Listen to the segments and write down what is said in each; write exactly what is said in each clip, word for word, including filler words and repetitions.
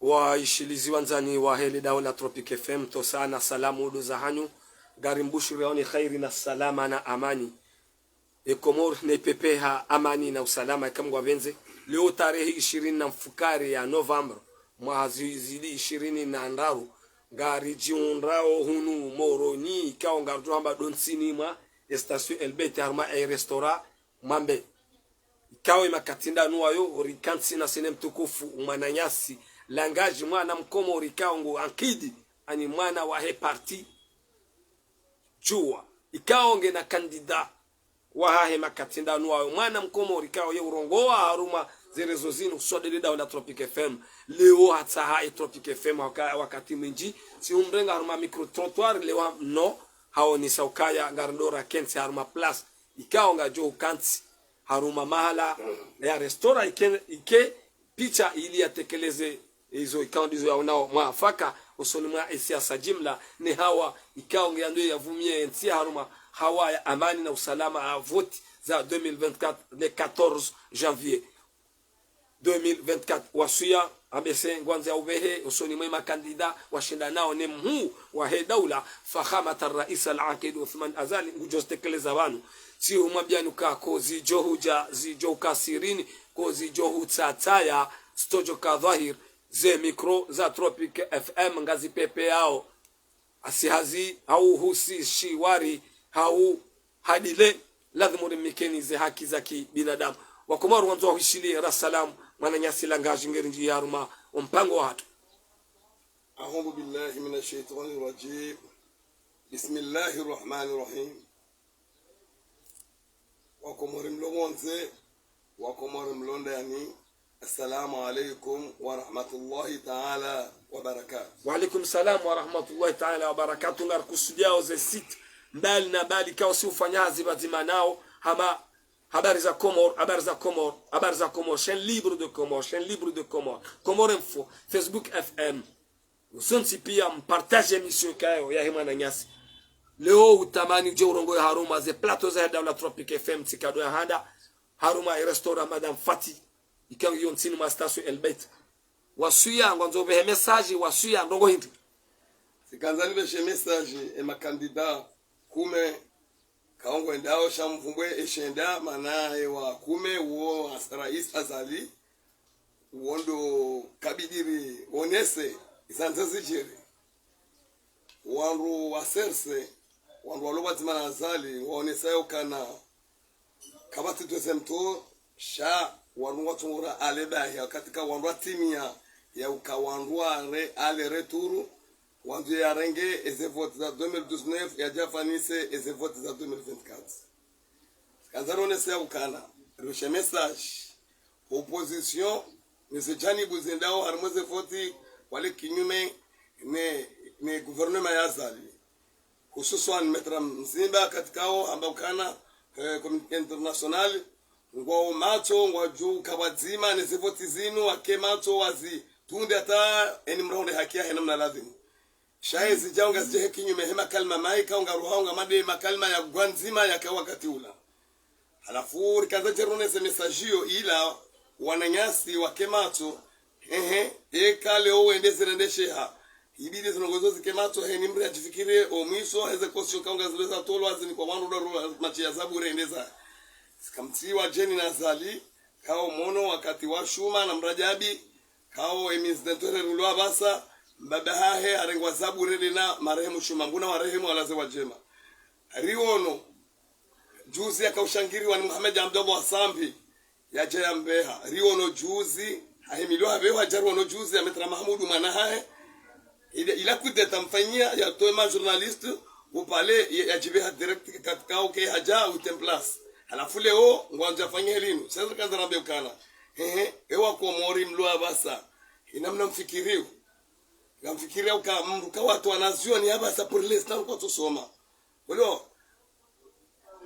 Waishilizi wandzani wahe le daho la Tropic F M, ntsosa na salamu ndo zahanyu. Ngari mbushuriyaoni khairi na salama na amani. E Komori neipepeha amani na usalama eka Mngu apvendze. Leo tarehi ishirini na mfukare ya novembre, mwaha zihwi zili ishirini na ndraru, ngaridjihundrao hunu Moroni, ikao ngarudjo hamba ndo ntsini mwa e station Elbet, harumwa e restaurant Mwambe. Ikao e makati ndanu wayo, rikantsi na sene mtukufu mwananyasi Langadji, mwana Mkomori ikao ngu ankidi, ani mwana wahe parti Juwa. Ikao ngena kandida wahahe makati ndanu wayo, mwana Mkomori ikao ye urongoa harumwa ze réseaux zinu, kuswa ndele daho la Tropic F M. Leo hatsaha e Tropic F M waka-, wakati mwindji, tsi umrenga harumwa micro-trottoir, leo no, haonesa ukaya ngari ndo rakentsi harumwa place ikao ngadjo ukantsi harumwa mahala ya restaurant ike, ike picha ili yatekeleze izo ikao ndizo yaonao mwafaka usoni mwa e siasa jimla, ne hawa ikao nge yando yavumie entsi harumwa hawa ya amani na usalama a voti za deux mille vingt-quatre, le quatorze janvier deux mille vingt-quatre. Wasuya ambese ngwandzo ya upvehe usoni mwe makandida washindanao ne mhuu wahe daula, Fakhamat al-Rais al-Aqid Uthman Azali, ngudjo zitekeleza pvanu. Tsi humwambiani uka ko zidjo hudja, zidjo uka sirini, ko zidjo hutsatsaya, zitsodjo ka dhwahir, ze micro za Tropic F M ngazipepeyao. Asi hazi, hau husi shiwari, hau hadile, lazimu rimnikeni ze haki za kibinadamu. Wakomori wandzo wahwishiliye ra salamu, mwananyasi Langadji ngeri ndji harumwa o mpango wahatru. أعوذ بالله من الشيطان الرجيم. بسم الله الرحمن الرحيم. Wakomori mlo pvondze, Wakomori mlo ndani, السلام عليكم ورحمة الله تعالى وبركاته. Wa alaikum salam wa rahmatullahi ta'ala wa barakatuh. Ngarikusudiao ze site mbali na mbali ikao si ufanya hazi pvadzima nao, hama Habari za Comores, Habari za Comores, Habari za Comores, Chaîne Libre de Comores, Chaîne Libre de Comores, Comores Info, Facebook F M. Usontsi pia mpartage émission ikao yahe mwananyasi. Leo utamani udje urongoe harumwa ze plateau zahe daula Tropic F M, tsi kado ya handa, harumwa e restaurant Madame Fati, ikao ngiyo ntsini mwa station Elbet. Wasuya, ngwandzo upvehe message, wasuya, ndrongo hindri. Tsikandza nipveshe message e makandida kume, ikao ngwendao sha mvumbwe eshenda, mana e wa kume uwo Rais Azali, uwo ndo kabidi ri onese izandza zidjiri. Wandru wa C R C, wandru walo pvadzima na Azali, waonesa ya ukana kapvatsi deuxième tour, sha wandru ngwatsungura ale bahi, wakati ka wandru watimia ya uka wandru ware ale retour, wandru yarenge eze vote za deux mille dix-neuf, yadje yafanise eze vote za deux mille vingt-quatre. Tsikandza ronese ya ukana, ripveshe message, opposition, ne ze janibu zendao harumwa ze vote, wale kinyume ne, ne gouvernement ya Azali. Hususwan Maître Mzimba katikao, hamba ukana, eh, communauté internationale, ngwao matso, ngwadjo uka pvadzima ne ze vote zinu, wake matso, wazitunde hata eni mdru ahundre haki yahe namna lazimu. Sha ezi djao ngazidje he kinyume he makalima mayi, ikao ngaruhao ngamade makalima ya gwandzima yaka wakati ula. Halafu rikandza ridje ronese message iyo ila wananyasi wake matso, ehe, eka leo wende zirendesheha, ibidi zilongozo zike matso, heni mdru yadjifikirie o mwiso, heze constitution ikao ngazilweza tolwa zinikwa wandru ndo matsi ya zabure endeza. Sikamtsiwa Djeni na Azali, ikao mono wakati wa Shuma na Mradjabi, ikao e miezi nde ntwere rulwa pvasa, mbaba hahe harengwa zabure lena marehemu Shuma, Mngu nawarehemu walaze pvwa djema. Riono, juzi yakao ushangiriwa ni Mohamed Abdallah Sambi, yadja yambeha. Riono juzi, hahimilwa hapveho hadja riono juzi, ya Maître Mahamudu mwana hahe. Ila, ila coup d'État mfanyia, yatowe ma journaliste, upvale, ya, yadjipveha direct katikao ke hadja, hutem place. Halafu leo, ngwandzo yafanye linu. Sasa rikandza rambe ukana. Hehe, ewa Komori mlo pvasa. Ina mna mfikirio. Ngamfikiria uka mdru kawatwa na zioni ya pvasa pour l'instant kwatsosoma. Walo,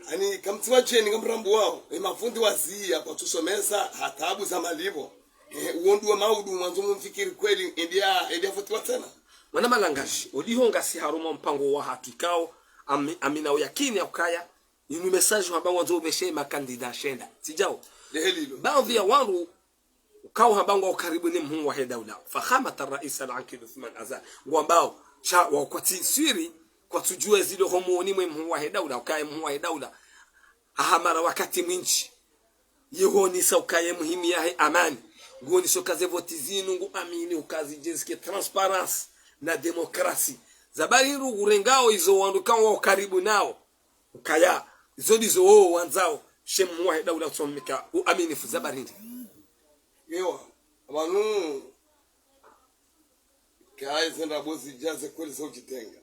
ani kamtsiwa Djeni ngamrambuwao, e mafundi waziya kwatsosomesa, ha tabu za malipvo. Eh, uwo ndo wa maudu mwandzo mumfikiri kweli, endia, endia votiwa tsena. Mwana Malangadji, odiho ngasi harumwa mpango wahatru ikao, ami-, amina uyakini ya ukaya, inu message hamba ngwandzo upveshe makandida shenda. Tsi djao. Lehe lilo. Baadhwi ya wandru Ukao hamba ngwao karibu ne mhuu wahe daula. Fakhamat ar-rais al-aqid Uthman Azali. Ngwambao, sha wao kwatsi swiri, kwatsudjuwa zilo homoni mwe mhuu wahe daula, ukaye mhuu wahe daula. Ahamara wakati mwindji. Yehonesa ukaye muhimu yahe amani. Nguonesa uka ze voti zinu nguamini uka zidje zike transparence na démocratie. Ze habari hindri urengao izo wandru ikao wao karibu nao. Ukaya, izo ndizo wao wandzao, she mhuu wahe daula utsomnika uaminifu, ze habari hindri. Ewa, pvanu, kaye ze ndrabo zidja ze kweli za udjitenga.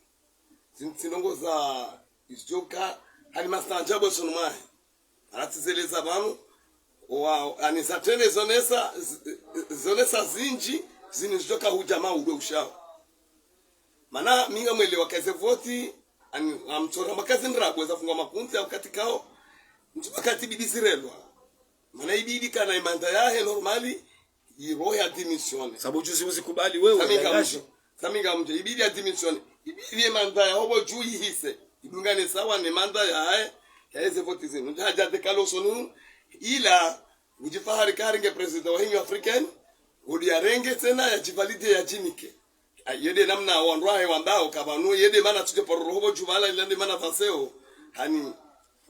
Zinu tsi ndrongoo za izo djoka, hani mastaanjabu sunu mwahe. Aratsi zeleza pvanu, wa, ani zatrende zonesa, z-, zonesa zindji, zinu zidjoka hudja maudwe ushao. Mana mi ngamwelewa uka ze voti, ani, amtsora makazi ndrabo zafungwa makuntsi, wakati kao, ntsu wakati ibidi zirelwa. Mana ibidi kana imanda yahe normali, irohe adémissionner. Sabu juzi uzikubali wewe, Sami Ngamdje. Sami Ngamdje, ibidi adémissionner. Ibidi imanda ya hobo dju ihise. Idungane sawa ne manda yahe, yahe ze voti zinu. Ndja hadja de kalo sunu, ila, udjifahari uka harenge président wa Union Africaine, udi yarenge tsena yadjivalide yadjinike. Ayi, yo nde namna wandru wahe wambao, uka pvanu, yo nde mana tsudje paro roho bo djubala, ila nde mana pvaseo. Hani,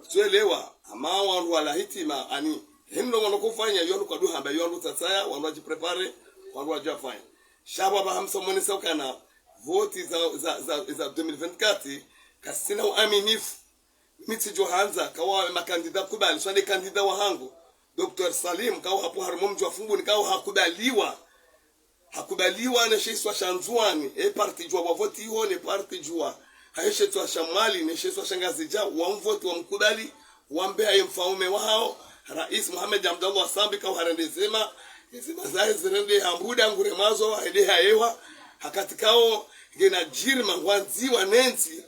tsuelewa, ama wandru wala hitima, ani, hindru wano kufanya, yo ndo kadu hamba, yo ndo tsatsaya, wandru wadjipréparer, wandru wadjafanya. Sha pvo pvahamsa monesa ukana, voti za, za, za, za deux mille vingt-quatre, kazitsina uaminifu. Mi tsidjo handza, kawa makandida kubali, swa nde kandida wahangu, Docteur Salim, kawa hapvo harumwa mdji wa Fumbuni, kawa hakubaliwa. Hakubaliwa ne she isiwa sha Ndzuani, e parti djuwa wavoti iho, ne parti djuwa. Hahe she isiwa sha Mwali, ne she isiwa sha Ngazidja, wamvoti wamkubali, wambe haye mfaume wahao, Rais Mohamed Abdallah Sambi, kawa harende zema, ezema zahe zirende hambuda ngure mwazo, hende hayewa, hakati kao, ngena djirima, ngwandziwa nentsi,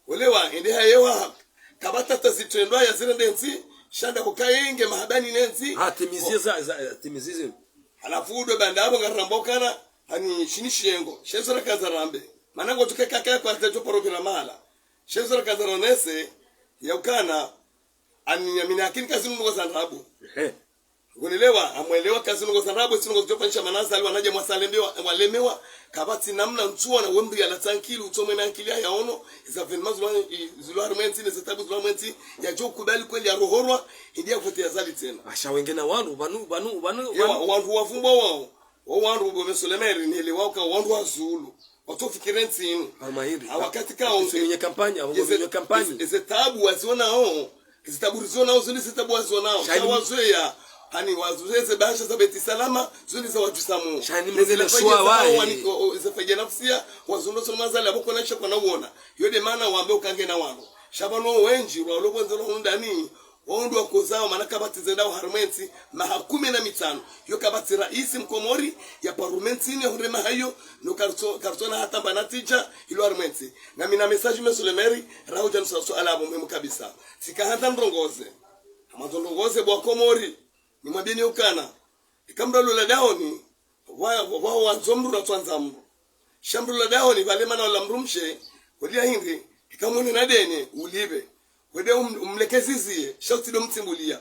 Olewa, ende hayewa, kapvatsi hata zitrendwa ya zirende ntsi, sha nda hukaye nge mahabani nentsi. Hatimizie za, za, hatimizie. Halafu udo banda apvo ngaramba ukana, hani shini shiyengo, she izo raka zarambe. Mana ngo tuke kaka kwa zejo paro pvira mahala. She izo raka zaronese, ya ukana, ani amini akini kazi mnungo za ndrabo. Ehe. Ngonelewa, amwelewa kazi nungo za ndrabo, tsi nungo zidjo fanyisha mana Azali wanadja mwasa walemewa, walemewa, kapvatsi namna ntsuona, we mdru yala tsankili, utsomwe na ankili ya yaono, iza événement zilo, i-, zilo harumwa entsi, ne zitabu zilo harumwa entsi, yadjo kubali kweli yarohorwa, hindri ya vote ya Azali tsena. Asha wenge na wandru, pvanu, pvanu, pvanu, ewa, pvanu. Wandru wavumbwa wao, wa wandru bo Monsieur le Maire, nelewa uka wandru wa zulu. Watsofikiri ntsinu. Amahiri. Ha wakati kao, eze, eze, eze tabu wazionao, eze tabu rizionao, zinu eze tabu wazionao. Sha wazoeya, hani wazoeya ze bahasha za Beit Salama, zinu za wadjusamu. Eze faida nafsia, wazono sunu mazali apvo kona isha kona uona. Yo nde mana wambe uka nge na wandru. Sha pvanu wendji, walo pvondze lo hundani, wao ndo wakozao, mana kapvatsi zendao harumwa entsi, maha kume na mitsanu. Yo kapvatsi raisi mkomori, ya parumwa entsi ni hundre maha yo, no karitso-, karitsona hata mba natija, ilo harumwa entsi. Na mi na message Monsieur le Maire, raho djanu sa suala apvo muhimu kabisa. Tsika hata ndrongoze. Hama ndrongoze bo Wakomori, nimwambie ni ukana. Ika mdru alola dahoni, wa, wa, wa, wandzo mdru na tswandza mdru. Sha mdru alola dahoni, pvale mana ola mdru mshe, koliya hindri, ika mwone na deni, ulipve. Wende um-, umleke ziziye, sha utsidjo mtsimbuliya.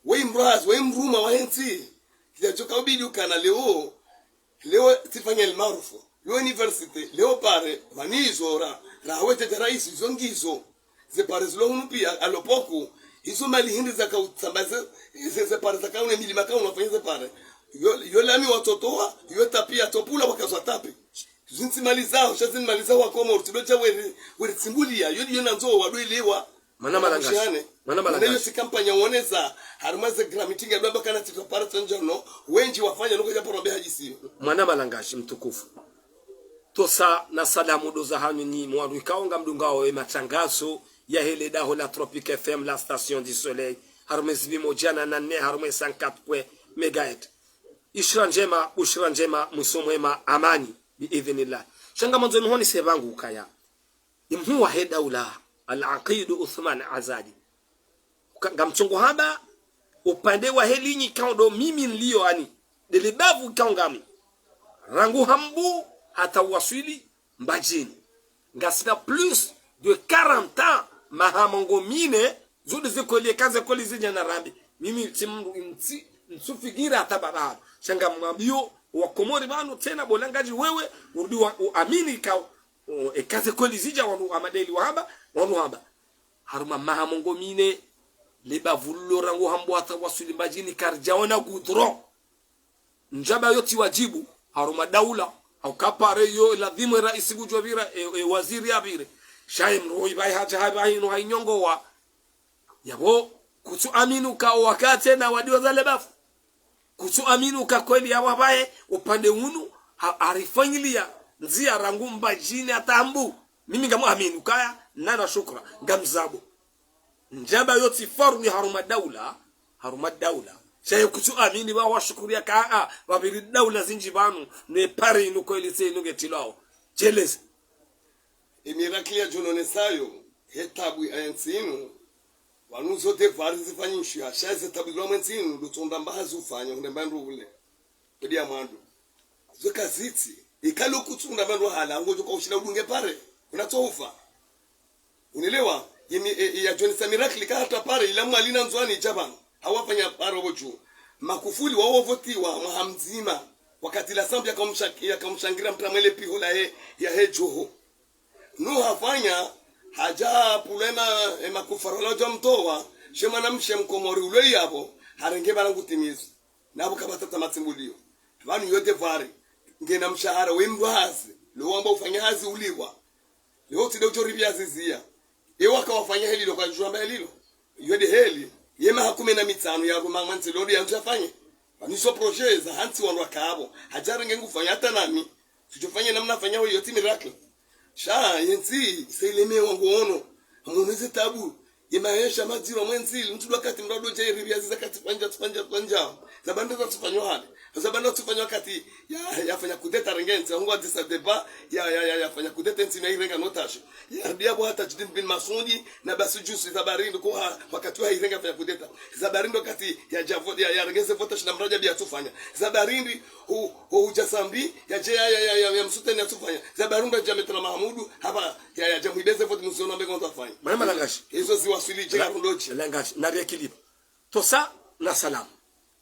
Weyi mdru hazi, weyi mdru uma wahe ntsi. Kidja djoka ubidi ukana leo, leo tsifanya el maarufu. Leo université, leo pare, pvani izo ra, raha we djadja raisi, izo ngizo. Ze pare zilo hunu piya, alopoku, izo mali hindri zaka utsamba ze, ze, ze pare zaka une milima ka unafanya ze pare. Yo, yo lami watsotowa, yo tapi yatsopvula wakazwa tapi. Zintsi mali zaho, sha zini mali zaho Wakomori, tsidjo dja weri, weri tsimbuliya, yo, yo nandzo wadwelewa. Mwana Malangashi. Mwana Malangashi. Yo tsi kampanya wonesa, harumwa ze grand meeting ya dwamba kana tsi topara tsandjano, wendji wafanya nuko dja paro mbe hadisi. Mwana Malangashi mtukufu. Tosa na salamu ndo za hanyu nyi, mwandru ikao ngamdungao ye matangazo yahe le daho la Tropic F M, la station du soleil, harumwa ze mia moja na nne, harumwa cent quatre point un mégahertz. Ishira ndjema, bushira ndjema, mwiso mwema, amani, bi idhnillah. Sha ngamandzo nihonese pvangu ukaya. Ye mhuu wahe daula, Al-Aqid Uthman Azali. Uka-, ngamtsongo hamba, upande wahe linyi ikao ndo mimi nilio ani. Ndele bavu ikao ngami. Rangu Hambu hata waswili Mbadjini. Ngasina plus de quarante ans, maha mengo mine, zo nde ze kweli, eka ze kweli zidja na rambe. Mimi tsi mdru ntsi, Ntsufikiri hata baba hanu. Sha ngamwambio wa Komori pvanu tsena bo Langadji wewe, urudi wa, uamini ka, o, eka ze kweli zidja wanu Ahmada Ally wahamba, wanu hamba. Harumwa maha mengo mine, le bavu lilo rangu hambwa hata waswili Mbadjini karidjaona goudron. Ndjaba yo tsi wadjibu, harumwa daula, hau ka pare yo, ladhimu e raisi ngudjo pvira, e, e waziri yapvire. Sha ye mdru wo ipvahe hadja hapvahe inu hainyongowa. Yapvo, kutsu amini uka wakati na wadiwa zale bavu. Kutsu amini uka kweli ya wapvahe, upande unu, ha, harifanyilia, ndzia rangu Mbadjini hata Mbu. Mimi ngamu amini ukaya, nana shukra, ngamzabo. Ndjaba yo tsi faru ni harumwa daula, harumwa daula. Sha ye kutsu amini ba washukuriya ka, a, wapviri daula zindji pvanu, ne pare inu kweli tse inu ngetilwao. Djeleze. E miracle ya djononesayo, he tabu ya ntsi inu, wanu zo devoir zifanyishiha, sha ze tabu zilo mwe ntsi inu, ndo tsonda mba hazifanya, hunde mba ndru ule. Kodi ya mwando. Zo kazitsi, ikalo kutsu unda mba ndru hala, ngodjo ka ushinda udunge pare, kuna tsofa. Unielewa? Ye mi-, e, e, ya djonesa miracle ka hata pare, ila Mwali na Ndzuani djapvanu. Hawafanya pare wodjo. Magufuli wawo votiwa mwaha mdzima. Wakati la sambi yakamsha-, yakamshangira mtramwele piho la he, ya he djoho. Nu hafanya, hadja pvulema, e, makufara wala wadja mtowa, she mwanamshe mkomori ulwe yapvo, harenge pvala ngutimizi. Napvo kapvatsa tsa matsimbulio. Pvanu yo devoir, ngena mshahara, we mdru hazi, lo wamba ufanya hazi uliwa. Leo tsi ndo udjo ripviya ziziya. Ewa kawafanya heli lo kwadjua mba heli lo. Yo de heli. Ye maha kume na mitsanu ya ruma mwa ntsi lo ndo yandzo yafanye. Pvanu izo projet za hantsi wandru wakapvo. Hadja renge ngufanya hata nami. Sudjo fanya namna fanya wo yo tsi miracle. Sha, ye ntsi, se ilemewa ngono. Amoneze tabu. Ye maesha madziro mwe ntsi, mdru wakati mrado dja iripviya ziza kati fanya, fanya, fanya. Za pvanda za tsufanywa hale. Za pvanda tsufanywa wakati ya, yafanya kudeta renge ntsi, ngwa disa deba, ya, ya, ya, yafanya kudeta ntsi na irenga notashe. Ya, dia bo hata Djidin bin Masudi, na basi jusi za barindi, kwa ha-, wakati wa irenga fanya kudeta. Za barindi wakati ya dja vo-, ya, ya rengeze votashi na mraja biya tsufanya. Za barindi, hu, hu, hudja sambi, ya dje ya, ya, ya, ya, ya msuteni ya tsufanya. Za barindi ya dja Maître Mahamudu, hapva, ya, ya dja mwideze vote mziono mbe ngondza fanya. Mwana Malangashi. Izo ziwaswili dje la, karundoji. Langashi, na rééquilibre. Tosa na salamu.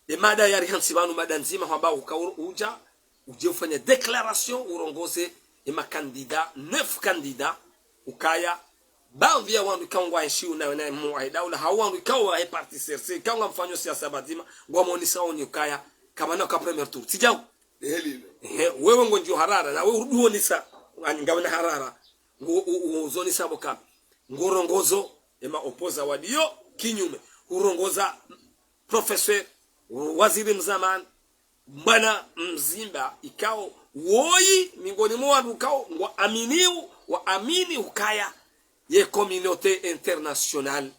E mada yari hantsi pvanu mada ndzima hwamba uka u-, udja, udje ufanye déclaration urongoze e makandida, neuf candidats, ukaya, baadhwi ya wandru ikao ngwaenshio na, na mwa e daula, hau wandru ikao wa e parti C R C, ikao ngamfanyo siasa pvadzima, ngwamonesa oni ukaya, kapvana uka premier tour. Tsi djau? Ehe, lilo. Ehe, wewe ngondjo harara, na wewe urudi wonesa, ani ngawe na harara. Ngo, u, u, uzonesa bo kama. Ngorongozo, e ma opposants wadiyo, kinyume. Urongoza, professeur, waziri mzamani, bwana Mzimba, ikao, woyi, mingoni mwa wandru ikao, ngwa aminiu, wa amini ukaya, ye communauté internationale,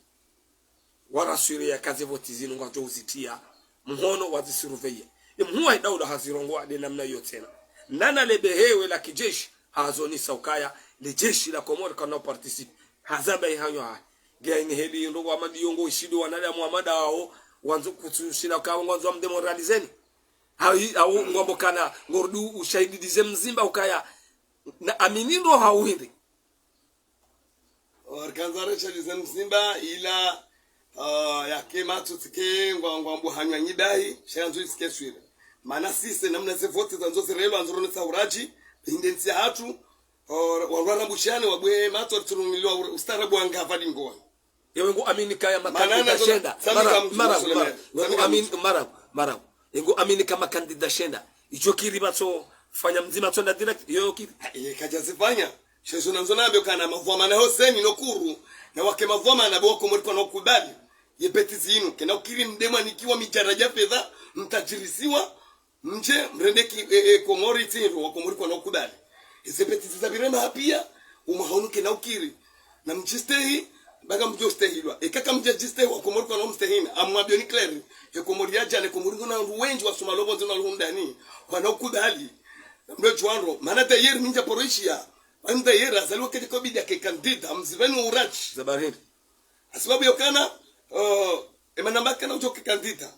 wa rassurer ya ka ze vote zinu ngwadjo uzitia, mhono wazisurveiller. E mhuu wa e daula hazirongoa de namna iyo tsena. Nana le behewe la kijeshi, hazonesa ukaya, le jeshi la Komori kana participer. Hazamba ihanyo hayi. Nge ini heli ndo wa madi yongo ishido wanadamu wa mada wao, wandzo kutsu shina ukaya, ngwandzo wamdémoraliseni. Hayi, hau ngwambo kana, ngorudi ushahididize Mzimba ukaya, na amini ndo hau hindri. Orikandza resha lize Mzimba ila, ah, yake matso tsike ngwa, ngwa mbu hanywa nyidahi, sha yandzo isike swira. Mana sise namna ze vote zandzo zirelwa, andzo ronesa uraji, hinde ntsi hatru, or, warwara bushane, wabwe matso, ritsurungilwa ura-, ustaarabu wanga hapva dingoni. Yewe ngu amini kaya makandida shenda. Marabu, marabu, marabu. Ngu amini, marabu, marabu. Ngu amini kama makandida shenda. Icho kiri batso fanya Mzimba tsonda direct, yo kiri. Ha, iye kadja zifanya. Shezo nandzo nambe ukana mavwamana Hoseni no Kuru. Na wake mavwamana bo Komori kwana ukubali. Ye bêtise inu. Kena ukiri mdemwa nikiwa midjara dja fedha, mtajirisiwa, mdje, mrende ki, e, e, Komori tsi hindru wa Komori kwana ukubali. Eze bêtise za birema hapia, umwaha unu kena ukiri. Na mdjistehi, ba ngamdjo stehilwa. Eka kamdja djistehi wa Komori kwana umstehina. Amwambio ni clair. E Komori ya djana, e Komori nguna wandru wendji wasoma lobo ndzina luhundani. Kwana ukubali. Mdo djuwa ndro. Mana d'ailleurs mi ndja paro ishia. Mana d'ailleurs Azali wakati kobidi yake kandida. Mziveni uraji. Zabarindi. Hasibabu yokana, uh, emana makana udjo ke kandida.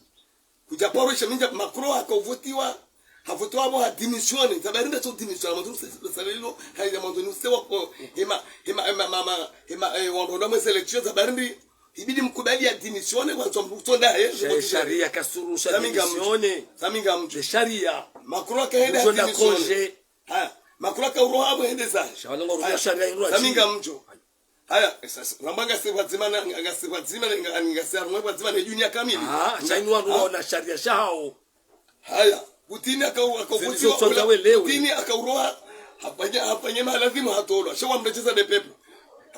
Kudja paro isha mi ndja Macron haka uvotiwa, havotiwa bo ha démissionner. Zabarindi tso démissionner, mwandzo nuse, nuse lilo, hayi mwandzo nuse wako, hema, hema, hema, hema, hema, eh, wandru ndo mwe sélection, Zabarindi, Ibidi mkubali ya démissionner, kwa sababu mtsonda he, sharia kasurusha démissionner. Sami ngamdjo. Ze sharia. Macron kahenda démissionner. Haya, Macron kauroha apvo hende zahe. Sharia indru. Sami ngamdjo. Haya, sasa, ramba ngasi pvadzima na, ngasi pvadzima na, nga, ngasi harumwa pvadzima na dunia kamili. Ah, sha inu wandru waona sharia shahao. Haya, Poutine aka-, aka-, Poutine aka-, Poutine akauroha, hafanya, hafanya mahala ladhimu hatolwa. Sha wamrejeza de peuple.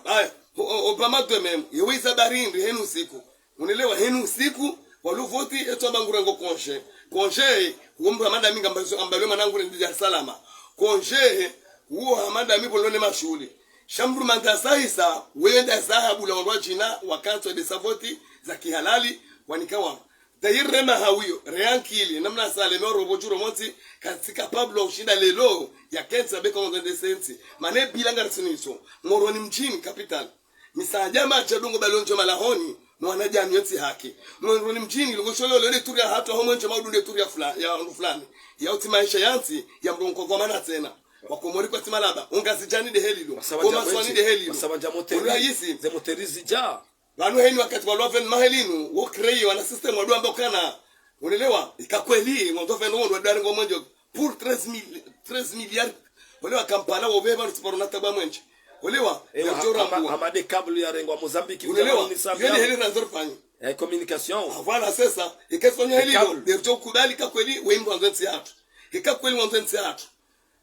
Haya, o, o, Obama de même. Yewe iza barindi henu siku. Unelewa henu siku, walo voti, etwa bangura ngo congé. Congé, uwo mdru Hamada Amin ngamba zo, ambalo mwanangu ndi Dar es Salaam. Congé, uwo Hamada Amin pvolone mashuhuli. Sha mdru manda sahisa, wenda saha bula wandru wadjina, wakantso de sa voti, za kihalali, wanikawa. Dayiri rema hawiyo, reankili, namna sale, no robo djuro motsi, katsi capable wa ushinda lelo, ya kentsa beka ngondze de sentsi. Mane bila ngari siniso, Moroni mdjini, capitale. Misaada madja dungo balonjo malahoni, mwana djani yotsi haki. Moroni mdjini, lungo sholo lele turi ya hatru, ho mwenje maudu de turi ya fula-, ya wandru fulani. Ya utsi maesha yantsi, ya mrongo kwa mana tsena. Wakomori kwatsi malaba, Ungazidjani de heli lo. Masaba nja Komaswani mwenje, de heli lo. Masaba nja moteri, unu hayisi. Ze moteri zidja. Pvanu heni wakati wa lwa veni mahelinu, wo créer wana système wadjo amba ukana. Unelewa, ika kweli, ngwandzo veni wandru wadari ngo mwenje. Pour treize mille, treize milliards. Ulewa Kampala, wo veva, nutsiparo na taba mwenje. Ulewa, ewa, ya jora hama, mbuwa. Hama de câble ya rengwa Mozambique, unelewa, uja ni heli randzo rifanyi. Eh, communication. Ah, voilà, c'est ça. Ika fanyo heli lo, de rjo kubali ka kweli, we mwandzo ntsi hatru. Ika kweli mwandzo ntsi hatru.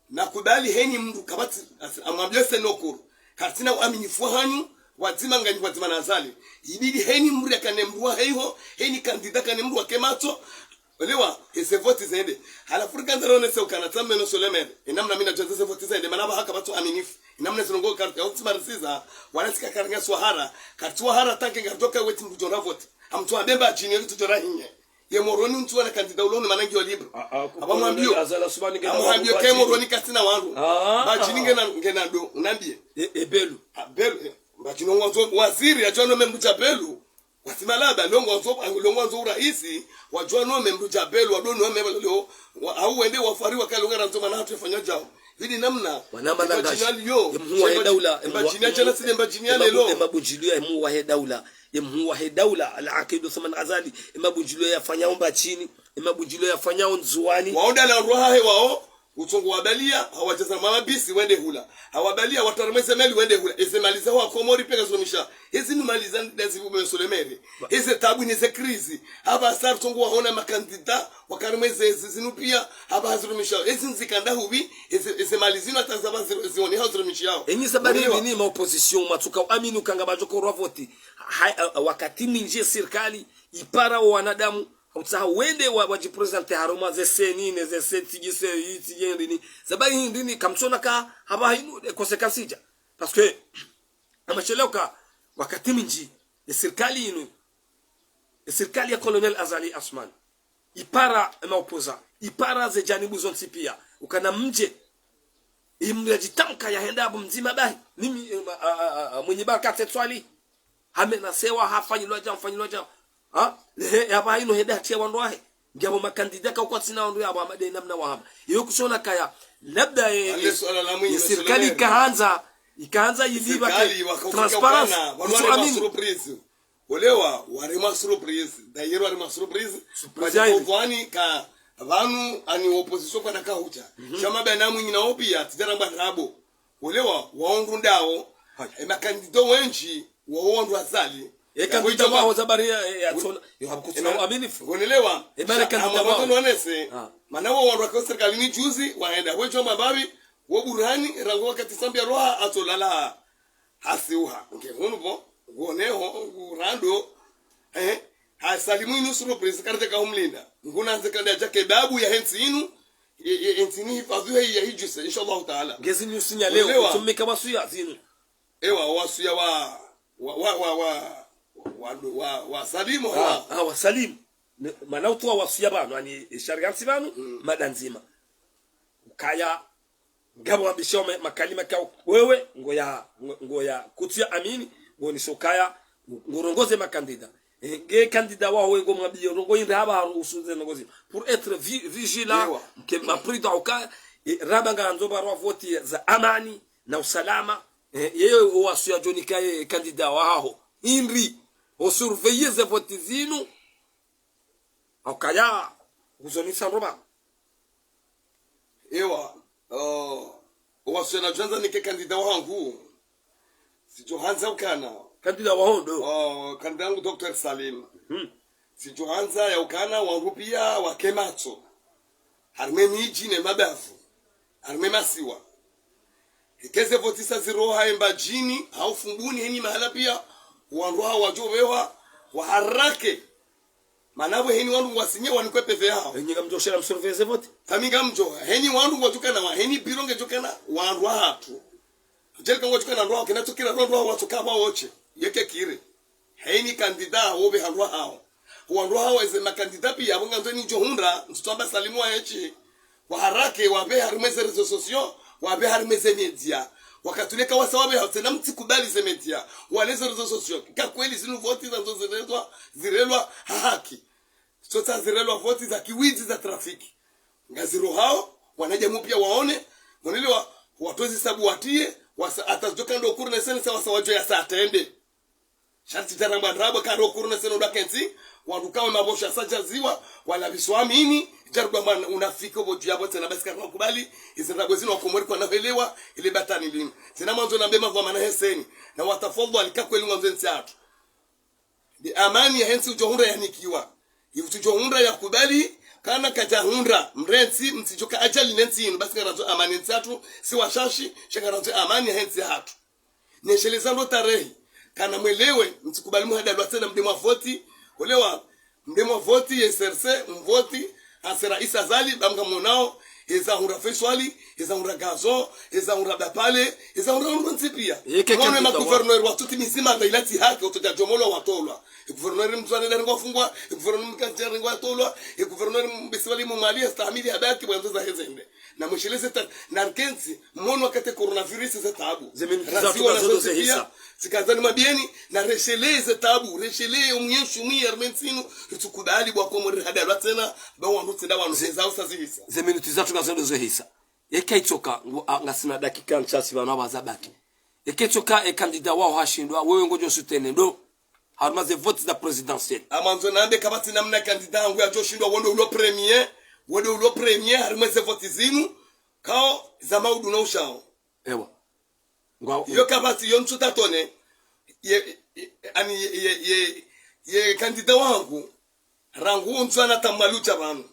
Na kubali heni mdru kapvatsi, asi-, amwambie se nokuru. Katsina uaminifu hanyu, wadzima nganyi wadzima na Azali. Ibidi heni mdru yakane mdru wa heiho, heni kandida kane mdru wake matso. Ulewa, eze voti zende. Halafu rikandza rone se ukana tsamme no solemer. Inamna mina djwa ze voti zende, mana ba haka pvatsu aminifu. Inamna zilongo karti ya utsi marisiza, wala tsika karanga swahara. Karti swahara tanke ngardoka wetsi mdru djora voti. Amtsu abemba djini, wetsi djora hinye. Ye Moroni ntsu wana kandida ulo ni mana ngiyo libre. Ah, ah, aba mwambio. Azali Assoumani ngena wandru. Aba mwambio ke Moroni katsina wandru. Ah, ah. Mbadjini ngena, ngena ndo, unambie. E, e Belou. Ah, Belou, eh. Mbadjini ngwandzo waziri, yadjwa nome mdru dja Belou. Wasi malaba, lo ngwandzo, lo ngwandzo uraisi, wadjwa nome mdru dja Belou, wadjo nome leo, wa, au wende wafari wakalo ngarandzo mana hatru fanya djao. Hili namna, wana mana ngashi. Mbadjini aliyo, ye mhuu wa he daula, mbadjini ya djana sile mbadjini ya lelo. Ye mabundjilio ya mhuu wa he daula. Ye mhuu wa he daula, Al-Aqid Uthman Azali, ye mabundjilio yafanyao Mbadjini, ye mabundjilio yafanyao Ndzuwani. Wao ndala roha he wao, utsongo wabalia, hawadjaza mamabisi wende hula. Hawabalia, watarumeze meli wende hula. Eze mali za wakomori peka zirumisha. Ezi ni mali za ndazi bume solemere. Eze tabu ni ze krizi. Haba sar tsongo waona makandida, wakarumeze ezi zinu pia, haba hazirumisha. Ezi nzika nda hubi, eze, eze mali zinu hata zaba ziru-, zione hazirumisha yao. Enyi zabari. Ulewa. Ni ma opposition, matsuka aminu kanga badjoko rwa voti. Hai, a, a, wakati mindji ye sirikali, ipara wo wanadamu, hautsaha wende wa, wadjiprésenter harumwa ze CENI, ne ze CENI, tsidji se, yi, tsidji ndrini. Zabari hindrini, kamtsona ka, haba hinu, e conséquence idja. Parce que, amasheleo ka, wakati mindji, ye sirikali inu, ye sirikali ya Colonel Azali Assoumani, ipara ema opposant, ipara ze janibu zontsi pia. Ukana mdje, imdru yadjitamka yahenda apvo mdzima bahi. Nimi, eh, ma-, a, a, a, a, Mwinyi Baraka Said Soilihi. Hamenasewa, hafanyilwa dja, hafanyilwa dja. Ha? Lehe, yapvo hayinu hende hatria wandru wahe. Ngiapvo makandida ka ukwatsina wandru yapvo hama de namna wahama. Iyo kushona kaya, labda, eh, ale swala la Mwinyi, ye sirikali ikahandza, ikahandza yiliba ke transparence. Sirikali wakafunika bwana, wanu wale ma surprise. Olewa, waremwa surprise. D'ailleurs, waremwa surprise. Surprise ya hindri? Wadjipvwani ka pvanu ani opposition kwana kahudja. Mhm. Shama bana Mwinyi na opia, tsidjara mba rabo. Olewa, waongo ndawo. Hai. E makandida wendji, wawo wandru Azali. E kandida waho zabari ya, ya, ya tsola. Yo, habukutsina uaminifu. Ngonelewa. E mane kandida waho. Nonese. Ah. Mana wo wandru wake sirikali ni juzi, wahenda. Wedjo mababi, wo Burhani, rangu wakati Sambi ya roha, atsolala. Hasiuha, nge hunu pvo, nguoneho, ngurando, eh, hasalimu inu surprise, karidja kahumlinda. Ngunandze kanda yadja ke babu ya hentsi inu, e, e, hentsi inu hifadhwi he ya hidjuse, inshallah taala. Ngezi nyusi nya leo, ulewa. Utumika wasuya zinu. Ewa, wasuya wa, wa, wa, wa salimu, ah, wa. Ah, wa salimu. Ne, mana utuwa wasuya pvanu, ani, e, sharia ntsi pvanu, mm, mada ndzima. Ukaya, ngapvo wambishao ma-, makalima kao, wewe, ngoya, ngo-, ngoya, kutsuya amini, ngonisokaya, ngorongoze makandida. Eh, nge kandida waho we ngomwambiyo, rongo indri hapva haru usunze ndrongozi. Pour être vi-, vigilant, ewa, mke ma prudent au cas, eh, raba ngarandzo mba rwa voti za amani, na usalama, eh, yeyo owasuya djonika ye kandida waho. Indri, O surveiller ze vote zinu. Okaya, uzonisa roba. Ewa, oh, owaswena djandza nike kandida wahangu. Sidjohandza ukana. Kandida waho ndo? Oh, kandida wangu Docteur Salim. Hmm. Sidjohandza ya ukana wangu pia wake matso. Harimwe midji ne mabavu. Harimwe masiwa. Eka ze vote sa ziroha e Mbadjini, hau Fumbuni, heni mahala pia, wandru hawo wadjo vewa, waharake. Mana pvo heni wandru ngwasinye wanikwe peve hawo. Enyi ngamdjo shela msurveiller ze vote? Kami ngamdjo, heni wandru ngwadjokana wa, heni biro ngedjokana, wandru wahatru. Djelika ngwadjokana wandru wahawo, kena tsokira wandru wahawo watsoka pvwa wontsi. Yeke kire. Heni kandida wo pve handru wahawo. Wandru wahawo eze makandida pia, pvo ngandzo nidjo hundra, ntsutwamba Salimu wa hetsi. Waharake, wapve harimwe ze réseaux sociaux, wapve harimwe ze média. Wakati ule kawasa wapve hau tsena mtsikubali ze média. Wale ze réseaux sociaux. Ka kweli zinu vote zandzo zirelwa, zirelwa ha haki. Sotsa zirelwa vote za kiwidzi za trafiki. Ngazirohao, wanadjamu pia waone, monelewa, watozi sabu watie, wasa, hata zidjoka ndo kuru ne sene sa wasa wadjo ya sa atende. Sharti djaramba ndrabo karo kuru ne sene ndo akentsi, wandru kawe mabosha sa djaziwa, wala biswa amini, djarudwa mwana unafiki opvo dju yapvo tsena basi karina kubali, izi ndrabo zinu wakomori kwana helewa, ile batani linu. Tsena mwandzo nambe mavwa mana heseni, na watafadhwali ka kweli ngwandzo entsi yahatru. Nde amani ya hentsi udjo hundra yanikiwa. Ivu tsudjo hundra yakubali, kana kadja hundra, mrentsi, mtsidjoka ajali ne ntsi inu, basi ngarandzo amani entsi yahatru, si washashi, sha ngarandzo amani ya hentsi yahatru. Nesheleza ndo tarehi, kana mwelewe, mtsikubali muhadalwa tsena mde mwa vote, olewa, mde mwa vote, ye C R C, mvote, hasi Raisi Azali, ba mngamonao, eza hundra Faiswali, eza hundra Gazon, eza hundra Bapale, eza hundra wandru ntsi pia. Yeke mwana ma kandida wa gouverneur wa tuti mizima nda ila tsi haki, oto dja djomolwa watolwa. E gouverneur Mndzuani nda rengwa fungwa, e gouverneur Mkandja rengwa tolwa, e gouverneur Mbisiwali Mumali, yastahamili habaki, bwandzo za hezende. Na mwesheleze ta, na rikentsi, mono wakati coronavirus ze tabu. Ze minutes zatru ngazo ndo ze hisa. Tsikandza nimwambieni, na resheleze tabu, resheleze omwenshi mwi harimwe ntsi inu, ritsukubali bwa Komori rihadalwa tsena, ba wandru tsenda wandru, ze, eza usa zihisa. Ze minutes zatru ngazo ndo ze hisa. Eka itsoka, ngu, a, ngasina dakika ntsi pvanu apvaha zabaki. Eka itsoka, e kandida waho hashindwa, wewe ngodjo soutenir ndo. Harumwa ze vote za présidentielles. Amwandzo nambe kapvatsi namna kandida hangu yadjo shindwa, wo ndo ulo premier, wo ndo ulo premier, harimwa ze vote zinu, kao za maudu na ushao. Ewa. Ngwa, iyo kapvatsi yo ntsu tatone, ye, ye, ani, ye, ye, ye, ye kandida wangu, rangu untswa na tamwalucha pvanu.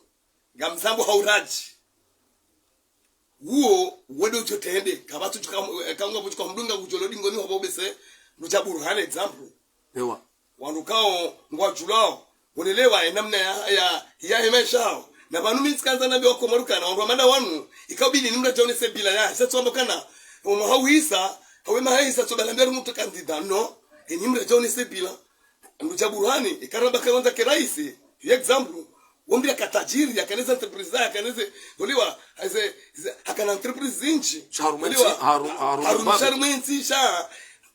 Ngamzambo hauradji. Uwo, wo ndo udjo tende, kapvatsi udjo ka, kangwa pvudjo ka mdunga kudjolo dingoni hapvo bese, mdja Burhani example. Ewa. Wandru kao ngwadjulao, wonelewa enamna ya, ya, ya hemaesha hao. Na pvanu mi ntsikandza nambe wakomori ukana, wandru wa manda wanu, ikabili ni mradjaone se bila ya, sa tswamba kana, omwaha uhisa, hawe maha hisa tsoba nambe ari mutru kandida, no, enyi mradjaone se bila. Mdru dja Burhani, ikaramba kayondza ke raisi, ye example, wombia katajiri, yakana ze entreprise, yakana ze, wonelewa, ze, ze, hakana entreprise zindji. Sha harumwa ntsi, wonelewa, haru, haru, haru, haru, sha harumwa ntsi, sha,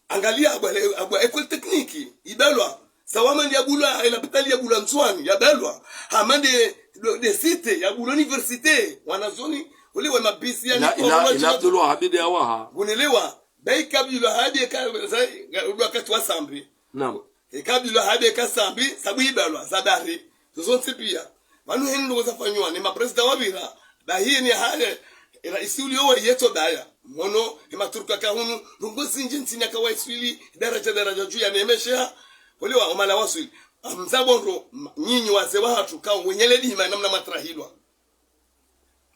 angalia abwa, abwa école technique, ibalwa. Sawa mande yabulwa, e lapitali yabulwa Ndzuani, yabalwa. Hamande, do, de cité, yabulwa université. Wanazioni, wale wa mabisi ya ila, ila, ila Abdul Wahab de awaha. Wonelewa, bayi kabila hadi ka, sa, ga, wakati wa Sambi. Naam. E kabila hadi ka Sambi, sabu ibalwa, zabari. Zozontsi pia. Pvanu heni ndrongo zafanywa ne maprezida wapvira, bahi ni hale, e raisi ulio wa yetso daya. Mono, e maturka kahunu, ndrongo zindji ntsini yaka waiswili, daraja, daraja dju ya nemesheha. Wale wa omala waswili. Amzabondro, m, nyinyi wazee wahatru, kao wenye le dima namna mwatrahilwa.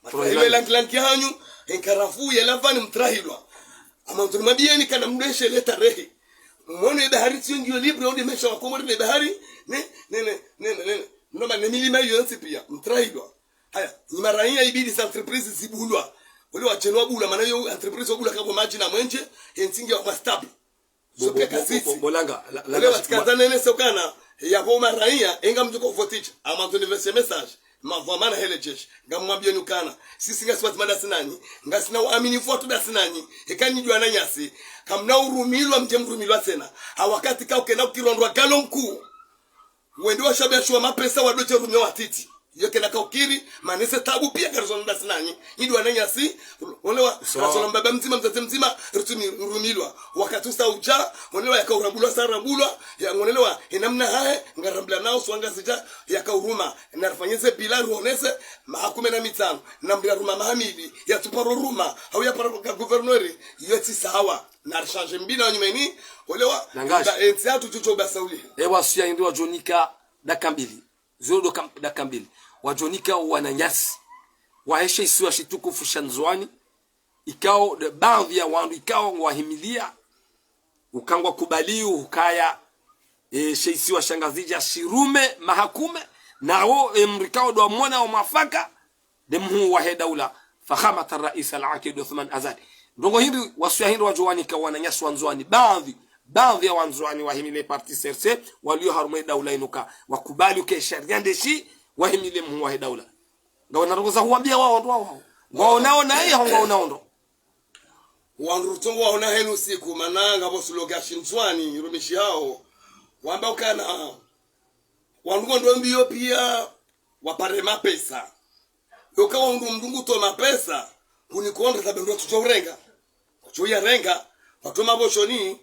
Mwatrahilwa. Mwatrahilwa lanki, lanki hanyu, enkarafu, ye lavani mtrahilwa. Amwandzo nimwambieni kana mdweshe le tarehi. Mwono e bahari tsiyo ngiyo libre, onde mesha wa Komori ne bahari, ne, ne, ne. Noma ne milima yontsi pia, mtrahilwa. Haya, ni maraiya ibidi za entreprise zibulwa. Wale wadjeni wabulwa, mana yo entreprise wabulwa kapvo madji na mwenje, entsi nge wa mastabu. Zo pia kazitsi. Bo, bo, bo, bo, langa, la, la, wale la, watikandza nene se ukana, yapvo maraiya, enga mdjo ko vote dje, amwandzo niverse message, mavwa mana hele jeshi, ngamwambieni ukana, sisi ngasi wadzima dasi nanyi, ngasina uaminifu watru dasi nanyi, eka nyi djuwa na nyasi, kamna urumilwa mdje mrumilwa tsena, ha wakati kao kena ukirondrwa galo nkuu. Wende washabiashiwa mapesa wadodje rumia watiti. Iyo kena kaukiri, mana ze tabu pia ngarizonao ndasi nanyi. Nyi ndo wananyasi, ngoelewa, rasola mbaba mdzima, mdzadze mdzima, ritsuni rumilwa. Wakati usa udja, ngoelewa, yakaurambulwa, sa rambulwa, ya ngoelewa, enamna hahe, ngarambula nao, swa Ngazidja, yakauruma. Narifanye ze bila, ruonese, maha kume na mitsanu, na mndru yaruma maha mili, yatsuparo ruma, hau yaparo ka gouverneur, iyo tsi sawa. Narishanje mbina wa nyumeni, ngoelewa, ba entsi yatru tsutso basa uli. E wasiya hindri wadjonika dakika mbili. Zero do kam-, dakika mbili. Wadjonika wananyasi wahe she isiwa shitukufu sha Ndzuani, ikao de baadhwi ya wandru ikao ngwahimilia, uka ngwakubaliyo ukaya, e, she isiwa sha Ngazidja shirume maha kume, nawo, e, mndru ikao ndo wamona wa mwafaka, de mhuu wahe daula, Fakhamat al-Rais al-Aqid Othman Azali. Ndrongo hindri, wasiya hindri wadjowanika wananyasi wa Ndzuani, baadhwi, baadhwi ya wa Ndzuani wahimile parti C R C, walio harumwa e daula inu ka, wakubali uka e sharia ndeshi, wahimile mhuu wahe daula. Ngwana ndrongo za huwambia wao ndo wao. Ngwaonao naye, hau ngwaonao ndo. Wandru rutsongo waona henu siku, mana ngapvo slogan sha Ndzuani, irumishihao. Wamba ukana, wandru ngwandro mbio pia, wapare mapesa. Yoka wandru mndru ngutoa mapesa, kunikonda sabe ndo tsudjo urenga. Tsudjo uyarenga, watoma pvoshoni,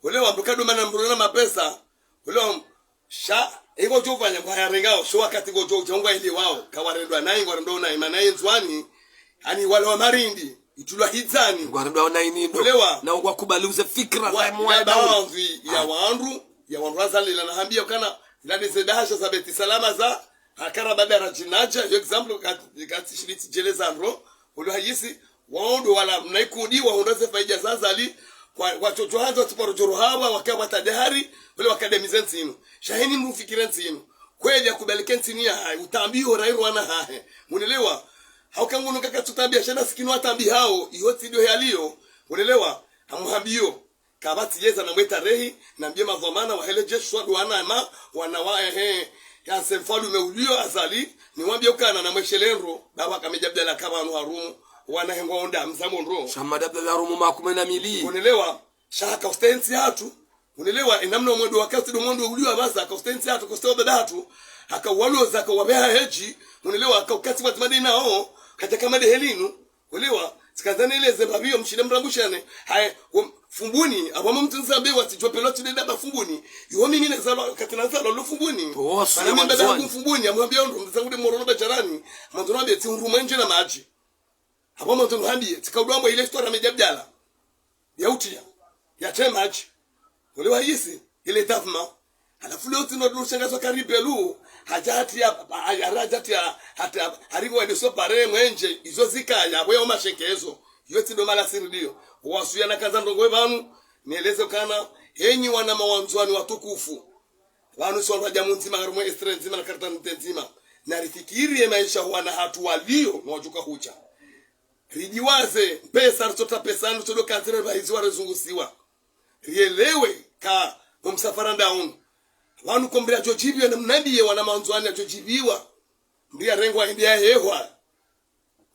ngoelewa mndru kado mana mndru na mapesa, ngoelewa sha, ingo djo ufanya ngwayarengao, sho wakati ngo djo udja ngwaelewao, kawarendwa nayi, ngwarendwa nayi, mana ye Ndzuani, ani wale wa marindi, itulwa hidzani. Ngwarendwa nayi ni ndo. Ngoelewa. Na ngwakubali uze fikira za mwana. Baadhwi ya wandru, ya wandru wazalila na hambia ukana, zila de ze bahasha za Beit Salama za, hakara badara djinadja, yo example, kat-, katsi shiriti djeleza ndro, ngoelewa hayisi, wao ndo wala mnaikundi, wahundra ze faida za Azali, kwa, watsodjo handza, watsuparo djoro hawa, waka watadahari, wale wakademize ntsi inu. Sha heni mfikire ntsi inu. Kweli yakubali ke ntsi inu ya hayi, utambi yo rairo wana hahe. Ngoelewa, hauka ngunu kaka tsutambia, sha na sikinu atambi hao, iyo tsi ndo hali iyo. Ngoelewa, hamuhambio. Kapvatsi yeza na mwe tarehi, nambie madhwamana wahe le jeshi swa ndo wana ma, wana wa ehe, ya se mfalume ulio Azali, niwambie ukana na mweshelendro, baba Ahmed Abdallah kapvanu harumwa, wana he ngwaonda, mzambo ndro. Sha Ahmed Abdallah harumwa maha kume na mili. Ngoelewa, sha haka ustehi ntsi yatru, ngoelewa, enamna omwendo wakati ndo mwendo ulio apvasa, haka ustehi ntsi yatru, haka ustehi wa baba hatru, haka uwaloza, haka uwapveha hedji, ngoelewa, haka ukatsi pvwatsi madeni nao, kadjaka madehe linu, ngoelewa, tsikandza neleze mbapvi yo mshinde mrambushane. Haye, wo, Fumbuni, apvo mwa mtu nzambe watsidjopelwa tsidenda ba Fumbuni. Iwo mimi nazalwa, kati nazalwa lo Fumbuni. Mana mimi mbaba yangu Mfumbuni, amwambia ondro, mzangu de Morono Bajarani, mwandzo nambe tsi undru mwenje na madji. Apvo mwandzo nuhambie, tsikaudwa mbo ile histoire ya Ahmed Abdallah. Ya utia, ya tema madji. Ngoelewa hayisi, ile tafma. Halafu leo tsi ndo ndo shangazwa karibu lu, hadja hati ya, hadja hati ya, hati ya, haringo wende so pare mwenje, izo zikaya, wewe umashekezo. Iyo tsi ndo mala siri ndiyo. Wasuya na kaza ndrongo we pvanu, nieleze ukana, enyi wana ma wa Ndzuani watukufu. Pvanu si wandru wa Djamu ndzima, harumwa Estre ndzima na Kartantsi ndzima. Narifikiri ye maesha wana hatru walio, no wadjuka hudja. Ridjiwaze, mpesa, ritsota pesa, ritsodjo kantsi, ripvahiziwa, rizungusiwa. Rielewe ka, no msafara nda unu. Pvanu ko mndru yadjodjibiwa, na mnambiye wana ma Ndzuani yadjodjibiwa. Mndru yarengwa, hende yahehwa.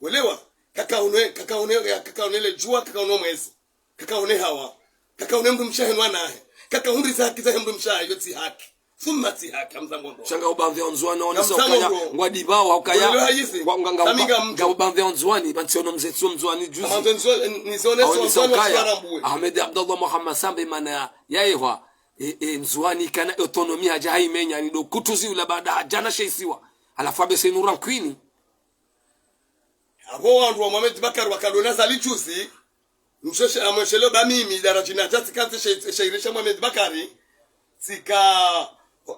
Ngoelewa? Kakaone, kakaone, kakaone le djuwa, kakaone mwezi. Kakaone hawa. Kakaone mndru mshe henu wana hahe. Kakahundri za haki zahe mndru mshe hahe, iyo tsi haki. Thumma tsi haki, hamza ngondo. Sha nga ubandhi wa Ndzuani, waonesa ukaya, ngwadibao, ukaya, ngwa, nga, nga, nga ubandhi wa Ndzuani, pvantsi ono mze, tsi o Mndzuani juzi. Hamza Ndzuani, nizoonesa ukaya, Ahmed Abdallah Mohamed Sambi mana ya, yahehwa, e, e, Ndzuani kana autonomie hadja haimenya, ni ndo kutuzi ula baada hadjana she isiwa. Halafu habese inu rankwini. Apvo wandru wa Mohamed Bakari wakadona Azali juzi, msheshe amweshelo ba mimi, daradjina djatsi kantsi she, she irisha Mohamed Bakari, tsika,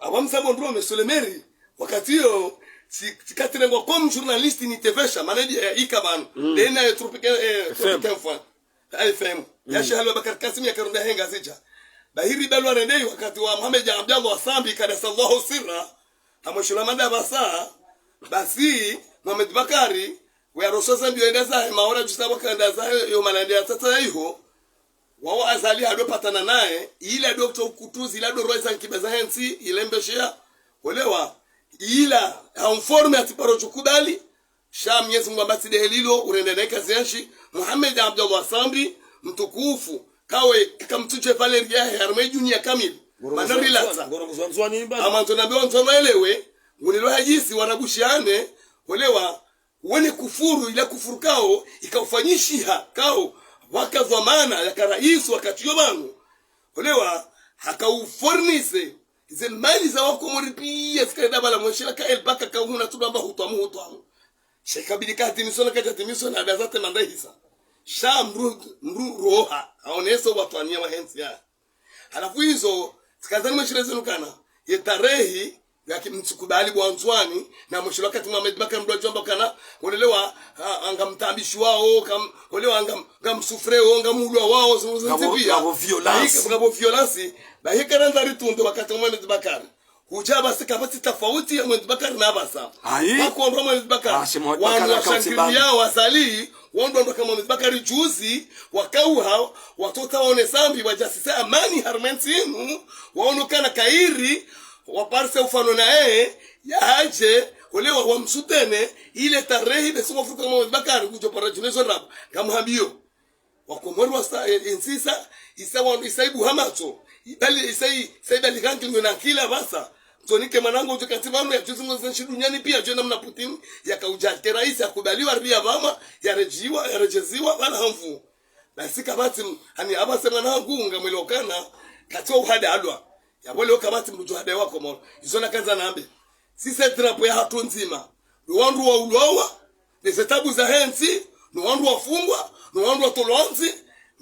apvo msambo ndro Monsieur le Maire, wakati iyo, tsi, tsika tsirengwa comme journaliste nitevesha, mana ndiye ya ika pvanu, ndena ye Tropic, eh, Tropic F M. F M. Ya Sheikh Abubakar Kasim ya karunda he Ngazidja. Bahiri balwa rendei wakati wa Mohamed Abdallah Sambi, kaddasallahu sirrahu, hamweshelo mada pvasa, basi, Mohamed Bakari, we arosoza mbio enda zahe, maora jusa wakanda zahe, yo malande ya tsatsa ya iho, wao Azali hado patana naye, ila ndo kuto ukutuzi, ila ndo rweza nkiba zahe ntsi, ila mbeshea, ngoelewa, ila, ha mforme atsi paro djukubali, sha Mwenyezi Mungu amba tsi de helilo, urende naye kazi ya ntsi, Mohamed Abdallah Sambi, mtukufu, kawe, kaka mtsudje valeur yahe, harumwa dunia kamili. Mana rilatsa. Ngoro kuzwa Ndzuani, ngoro kuzwa Ndzuani, basi. Amandzo nambe wa Ndzuani waelewe, Ngulilo hadisi warabu shiane, olewa, wene kufuru, ila kufuru kao ikaufanyishiha kao waka dhwamana yaka raisi wakati yo pvanu. Olewa, haka ufournise ze mali za wakomori pia zikaenda pvala mweshela ka elbaka ka huna tudo amba hutwamu hutwamu. Shekabili ka démissionner, kadja démissionner, adaza te manda ihisa. Sha mdru, mdru roha, haonesa uwatwaniya wahe ntsi ya. Halafu izo, tsikazani mweshele zinu kana, ye tarehi, yaki mtsikubali bo wandzwani, na mweshele wakati Mohamed Bacar mdru adjo amba kana, olelewa, ah, ah, ngamtambishiwao, kam-, olewa, ngam-, ngamsufreo, ngamulwawao, zinu zinu pia. Ngapvo violence. Bahika, ngapvo violence, bahika randza ritunde wakati Mohamed Bacar. Hudja basi kapvatsi tafauti ya Mohamed Bacar na pvasa. Ayi. Wako wandru wa Mohamed Bacar. Ah, she Mohamed Bacar wanu washangiriya Azali, wandru wandru kama Mohamed Bacar juzi, wakauha, watota waone sambi, wadjasise amani harumwa entsi inu, waono kana kairi, waparise ufano naye, yahadje, olewa wamsutene, ile tarehi, besi wafuka Mohamed Bacar, kudjo para djine zo rabu, ngamuhambiyo. Wakomori wasa, e, entsi isa, isa wanu, isa ibuha matso. Ibali, isa i-, isa ibali rangi ngwena kila pvasa. Mtsonike mwanangu udjo kati pvanu ya juzi ngo zenshi duniani pia, djo namna Putin, yakaudja ke raisi, yakubaliwa ria pvamwa, yaredjiwa, yaredjeziwa, pvala hamvu. Basi kapvatsi m-, hani apvase mwanangu, ngamwelokana, kati wa uhadalwa. Yapvo leo kapvatsi mdru djo hadayi wakomori. Izo nakandza nambe. Sisi drapeau yahatru ndzima. Ndo wandru waulwawa, ne zetabu zahe ntsi, no wandru wafungwa, no wandru watolwa ntsi,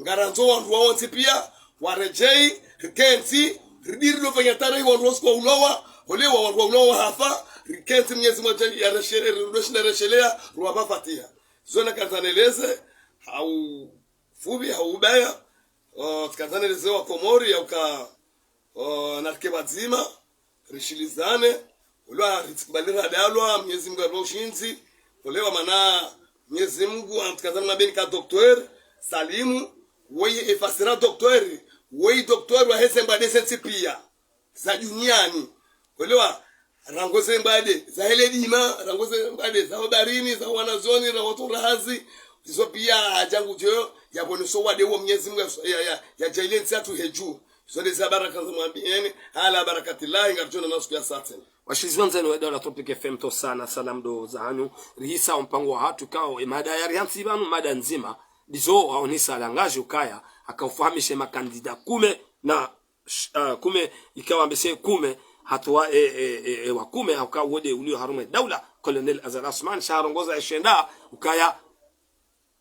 ngarandzo wandru wawo ntsi pia, waredjeyi, rikentsi, ridiri lo fanya tarehi wandru wasuku waulwawa, olewa wandru waulwawa hafa, rikentsi Mnyezi Mungu yadja, yareshele, ridoshinda resheleya, ruwapva fatiha. Zo nakandza neleze, hau fupvi, hau ubaya, o, tsikandza neleze wakomori, yauka, o, narike pvadzima, rishilizane, olewa ritsikubali radalwa, Mnyezi Mungu yapve ushindzi, olewa mana Mnyezi Mungu, antsikazani mabeni ka docteur Salimu, woyi efasira docteur, woyi docteur wahe ze mbade ze ntsi pia, za duniani. Olewa, rangu ze mbade, zahe ledima, rangu ze mbade, za hobarini, za wanazioni, ra watru ra hazi, izo pia hadja ngudjo, yapvoneso wade wo Mnyezi Mungu ya, ya, ya, yadjaaliye ntsi yatru hedju. Izo nde za baraka za mwambieni, ala barakatillahi, ngaridjo onana siku ya satene. Washilizi wandzani wa idaula Tropic F M, ntsontsaha na salamu ndo zahanyu, rihisa ompango wahatru kao, emada yarihantsi pvanu, mada ndzima, ndizo waonesa Langadji ukaya, hakaufahamishe makandida kume na, sh-, ah, kume, ikao ambese kume, hatowa e, e, e, e wa kume, hauka wode ulio harumwa edaula, Colonel Azali Assoumani, sha harongoza eshenda, ukaya,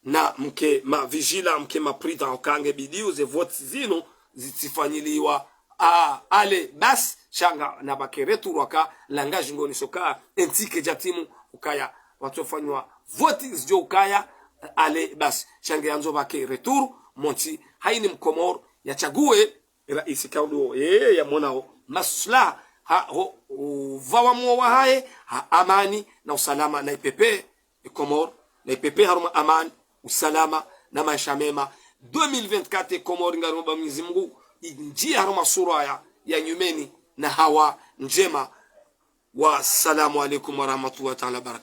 na mke ma vigilants, mke ma prudents, uka nge bidiu ze votes zinu zitsifanyiliwa a, ale basi, sha nga na bake retour waka Langadji ngonesao ka entsi kedjatimu ukaya watsofanywa votes zidjo ukaya ale basi, sha nge yandzo bake retour, montsi haini mkomori yatsague raisi kaudu yeye yamonao maslaha ho upvawa mwo wahahe ha amani na usalama na ipepve Komori, na ipepve harumwa amani, usalama, na maesha mema. Deux mille vingt-quatre Komori ngarimomba Mwenyezi Mungu, indjie harumwa sura ya, ya nyumeni na hawa ndjema. Wassalamu alaikum warahmatullahi taala wabarakatuh.